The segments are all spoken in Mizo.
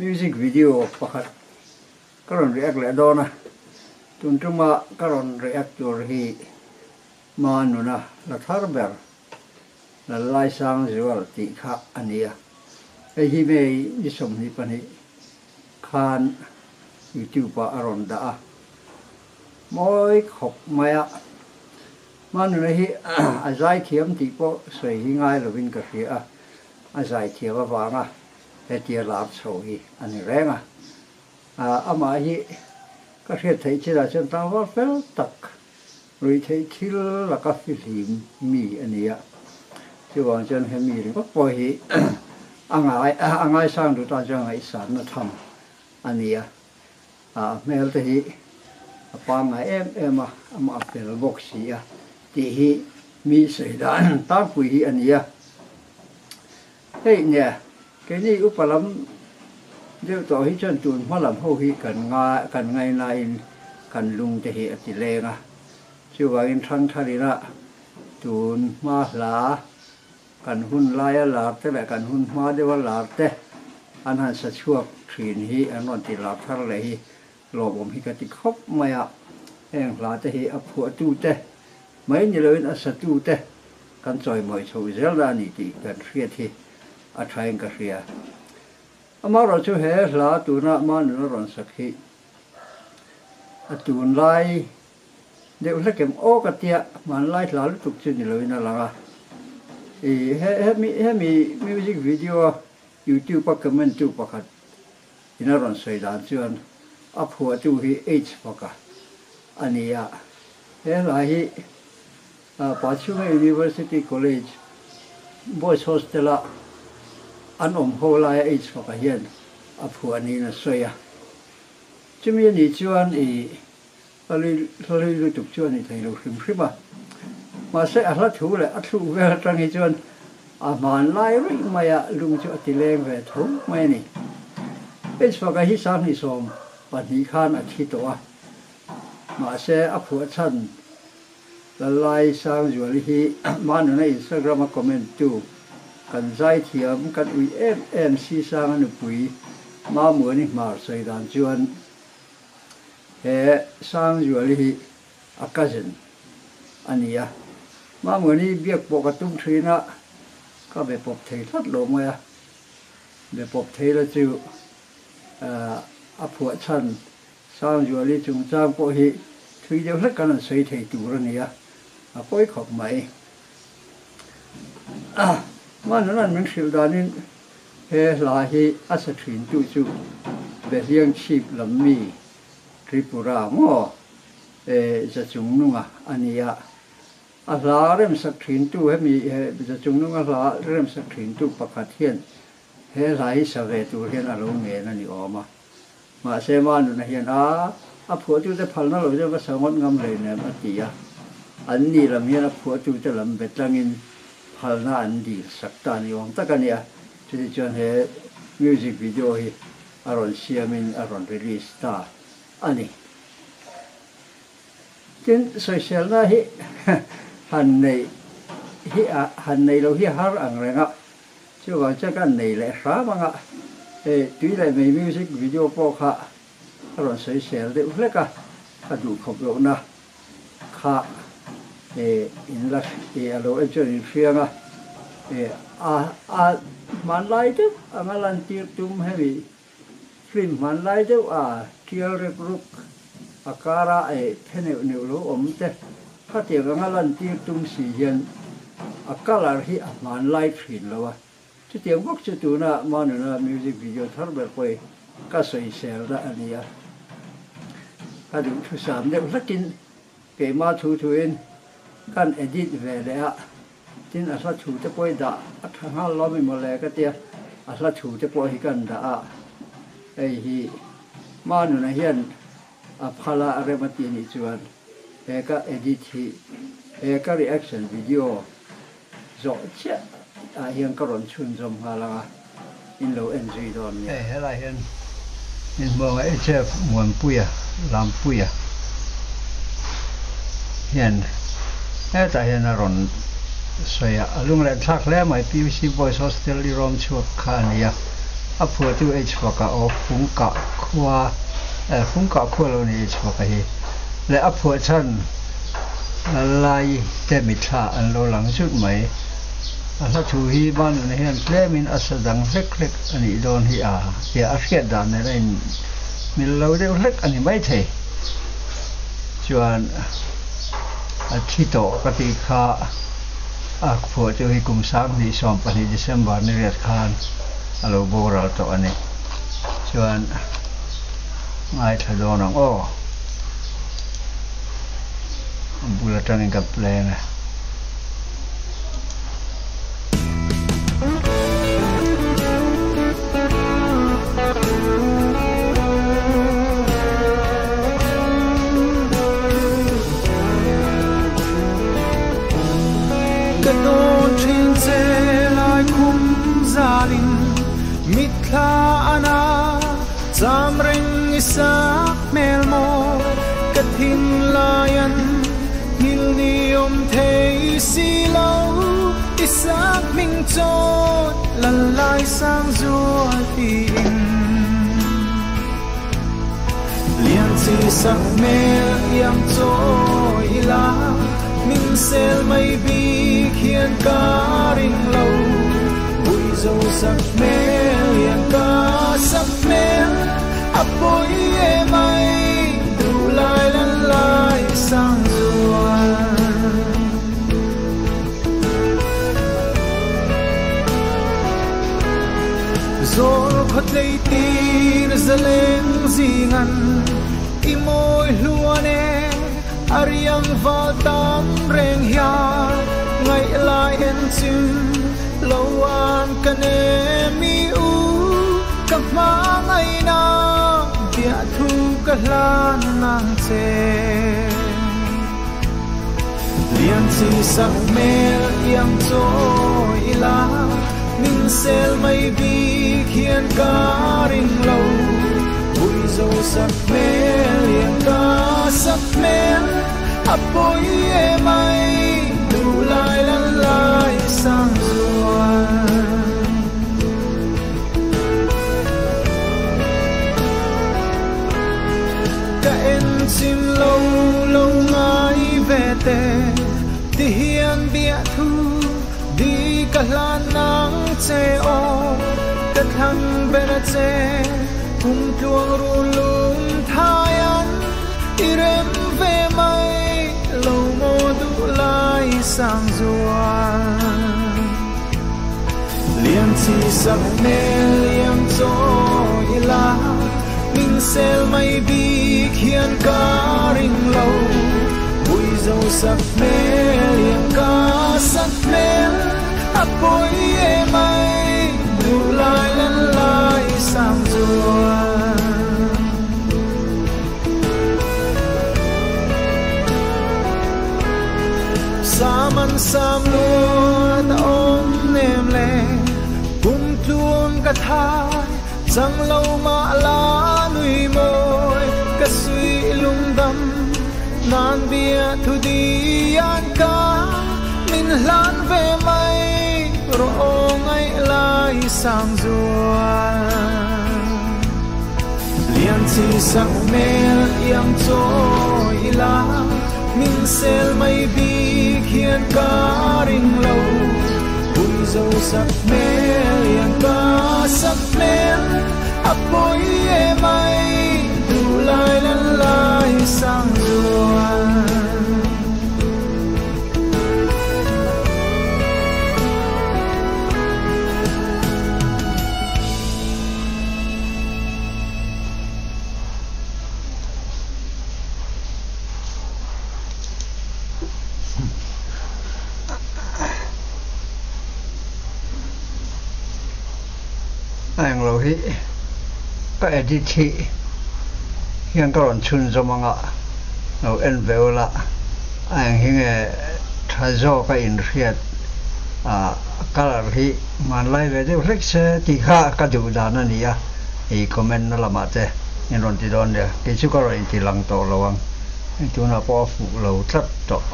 Music video pakhat ka rawn react leh dawn a, tun tuma ka rawn react tur hi Manuna la thar ber Lalaisang Zual tih kha a ni a. Hei hi May ni 22 khan YouTube ah a rawn dah a, mawi khawp mai a. Manuna hi a zaithiam tih pawh sawi hi ngai lovin ka hria a, a zaithiam avanga hetia lar chho hi a ni reng a. Amah hi ka hriat theih chinah chuan tlangval fel tak ruihtheih thil laka fihlim mi a ni a. Chuvang chuan hemi ringawt pawh hi a ngai a ngaisang duh tan chuan ngaihsanna tham a ni a. A hmel te hi a pangngai em em a, amah a fel bawk si a tih hi mi sawi dan tlangpui hi a ni a. Hei nia, keini upa lam deuh tawh hi chuan tun hma lam ho hi kan nga kan ngainain kan lung te hi a ti leng a. Chuvangin thangtharina tun hma hla kan hun laia lar te leh kan hun hma deuha lar te an han sa chhuak thin hi an rawn ti lar thar leh hi lawmawm hi ka ti khawp mai a. Heng hla te hi a phuahtu te mai ni loin a satu te kan chawimawi chhoh zel na a ni tih kan hriat hi a thain ka hria. Amaherawhchu he hla tuna Manuna rawn sak hi a tunlai deuh hlek em aw ka tia, hmanlai hla lutuk chu ni loin a lang a. Ih hemi hemi music video a YouTube a comment tu pakhat in a rawn sawi dan chuan a phuahtu hi H Faka a ni a. He hla hi Pachhunga University College Boys Hostel a an awm ho laia H Faka hian a phuah niin a sawi a. Chumi a nih chuan i hla hlui lutuk chu a ni thei lo hrim hrim a. Mahse a hla thu leh a thluk vel atang hi chuan a hmanlai ruih maia lung chu a ti leng ve tho mai a ni. H Faka hi 2012 khan a thi tawh a. Mahse a phuah chhan Lalai Sangzuali hi Manuna Instagram a comment tu kan zaithiam kan ui em em si Sanga nupui Mamuani hmar sawi dan chuan he Sangzuali hi a cousin a ni a. Mamuani biak pawh ka tum thin a, ka be pawp thei tlat lo mai a. Be pawp thei la chu a phuah chhan Sangzuali chungchang pawh hi thui deuh hlek kan han sawi thei tur a ni a, a pawi khawp mai. Hmanhna'n min hrilh danin he hla hi a sa thintu chu Behliang chhip lam mi Tripura maw Zachungnunga a ni a. A hla remsak thintu hemi Zachungnunga hla remsak thintu pakhat hian he hla hi sa ve tur hian a lo ngen a ni awm a. Mahse Manuna hian a, a phuahtute phalna lo chuan ka sa ngawt ngam hleinem a ti a. An ni lam hian a phuahtute lam be tlangin phalna an dil sak ta ni awm tak a nia. Chuti chuan he music video hi a rawn siamin a rawn release ta a ni. Tin, sawiselna hi han neih hi a han nei lo hi a har ang reng a. Chuvang chuan ka nei leh hram ang a, hei tui leh mei music video pawh kha a rawn sawi sel deuh hlek a, ka duh khawp lohna kha in la a lo en chuan in hriang a, a a hmanlai deuh anga lantir tum hemi film hmanlai deuh a tial rek ruk a kara phe neuh neuh lo awm te khatiang anga lantir tum si hian a colour hi a hmanlai thin lo a, chutiang bawk chu tuna Manuna music video thar ber pawh hi ka sawisel na a ni a, ka duhthusam deuh hlakin keimah thu thuin kan edit ve leh a. Tin, a hla thu te pawh hi dah a tha nghal lo mi mawle ka tia, a hla thu te pawh hi kan dah a, hei hi Manuna hian a phal a a rem a tih anih chuan he ka edit hi he ka reaction video zawh chiah ah hian ka rawn chhunzawm nghal ang a, in lo en zui dawn nia. Hei helai hian min hmuang a HF Muanpuia Lampuia hian hetah hian a rawn sawi a, a lunglen thlak hle mai PUC Boys Hostel i rawm chhuak kha a ni a. A phuahtu H Faka aw Fungkah khua eh Fungkah khua lo ni H Faka hi leh a phuah chhan Lallai te mitthla an lo lang zut mai. A hla thu hi Manuna hian tlemin a sa dang hlek hlek a nih dawn hi a tia a hriat dan nen a in mil lo deuh hlek a ni maithei. Chuan a thi tawh ka tih kha a phuahtu hi kum 2012 December ni riat khan a lo boral tawh a ni. Chuan ngaithla dawn ang aw. A bul atangin ka plan a. Ka dawn thin che lai khum zalin mitthla ana cham reng i sak hmel maw ka thinlaian nghil ni awm thei si lo i sak hming chawt lan lai sang zual tiin lian chi sak hmel iang chawi ila min sel mai bik hian ka ring lo bui zo sak hmel iang ka sak hmel a pawi em ai duh lai lan lai sang zual. Zawl khawtlei tir zaleng zingan i mawi hluan e a riang val tam reng hian ngaih lai en chim lo an ka nem i u ka hma ngaina bia thu ka hlan nang che. Lian chi sak hmel iang chawi ila min sel mai bik hian ka ring lo bui zo sak hmel iang ka sak hmel a pawi em ai duh lai lan lai sang zual. Ka en chim lo lo ngai ve te ti hian bia thu di ka hlan nang che o ka thlang ber che kum tluang ru lung thai an i rem ve mai lo mo du lai sang zual. Lian chi sak hmel iang chawi ila min sel mai bik hian ka ring lo bui zo sak hmel iang ka sak hmel a pawi em ai duh lai lan lai sang zual. Saman sam luat a awm nem le kum tluang ka thai chang lo ma la nui mawi ka sui lung dam nan bia thu di an ka min hlan ve mai ro ngai lai sang zual. Lian chi sak hmel iang chawi ila min sel mai bik hian ka ring lo bui zo sak hmel iang ka sak hmel a pawi em ai duh lai lan lai sang zual. A englo hi ka edit hi hian ka rawn chhun zawm anga lo en ve ula a eng hi nge tha zawk a inhriat a colour hi hmanlai ve deuh hlek se tih kha ka duh dan a ni a hei comment na lamah te in rawn ti dawn nia kei chu ka rawn inti lang tawh lo ang hei tunah pawh a fuh lo tlat tawh.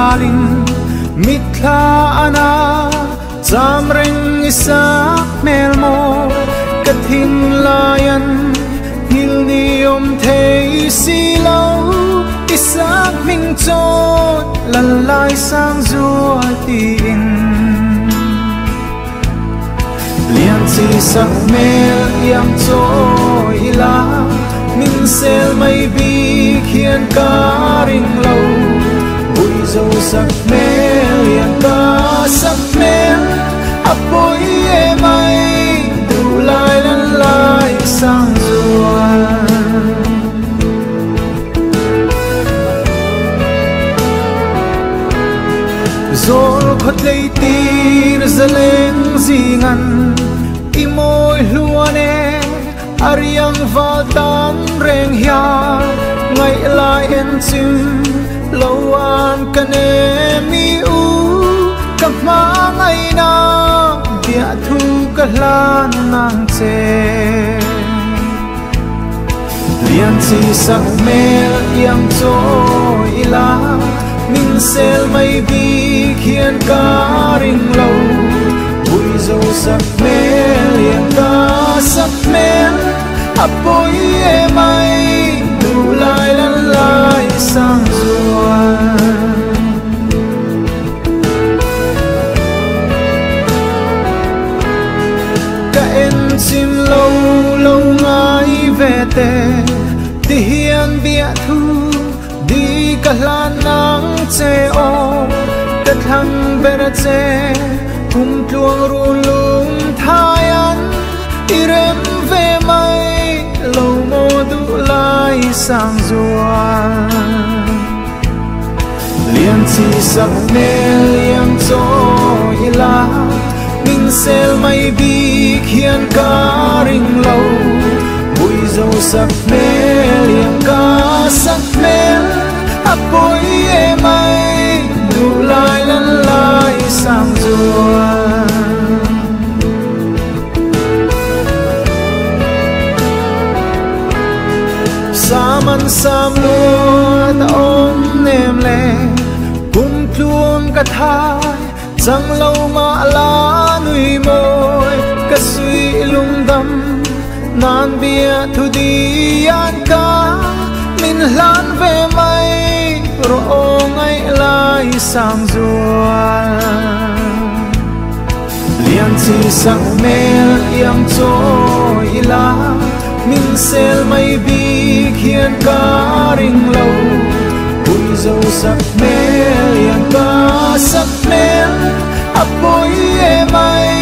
Valin mitthla ana cham reng i sak hmel maw ka thin laian nghil ni awm thei si lo i sak hming chawn lan lai sang zual tiin lian chi sak hmel iang chawi la min sel mai bik hian ka ring lo bui zo sak hmel iang ka sak hmel a pawi em ai duh lai lan lai sang zual. Zol khawt lei tir zaleng zingan i mawi hluan e ariang val tan reng hian ngai lai en chim lo an ka ne mi u ka hma ngai na bia thu ka hlan nang che lian chi sak hmel iang chawi la min sel mai bik hian ka ring lo bui zo sak hmel iang ka sak hmel a pawi em ai duh lai lan lai sang zual. Ka en chim lo lo ngai ve te ti hian bia thu di ka hlan nang che o ka thlang ber che kum tluang ru lung thai an i rem ve mai lo mo du lai sang zual. Lian chi sak hmel iang chawi la min sel mai bik hian ka ring lo bui zo sak hmel iang ka sak hmel a pawi em ai duh lai lan lai sang zual. Saman sam lua ta ôm nem le kum tluang ka thai chang lo ma la nui moi ka sui lung dam nan bia thu di an ka min hlan ve mai ro ngai lai sang zual. Lian chi sak hmel iang chawi la min sel mai bik hian ka ring lo bui zo sak hmel iang ka sak hmel a pawi em ai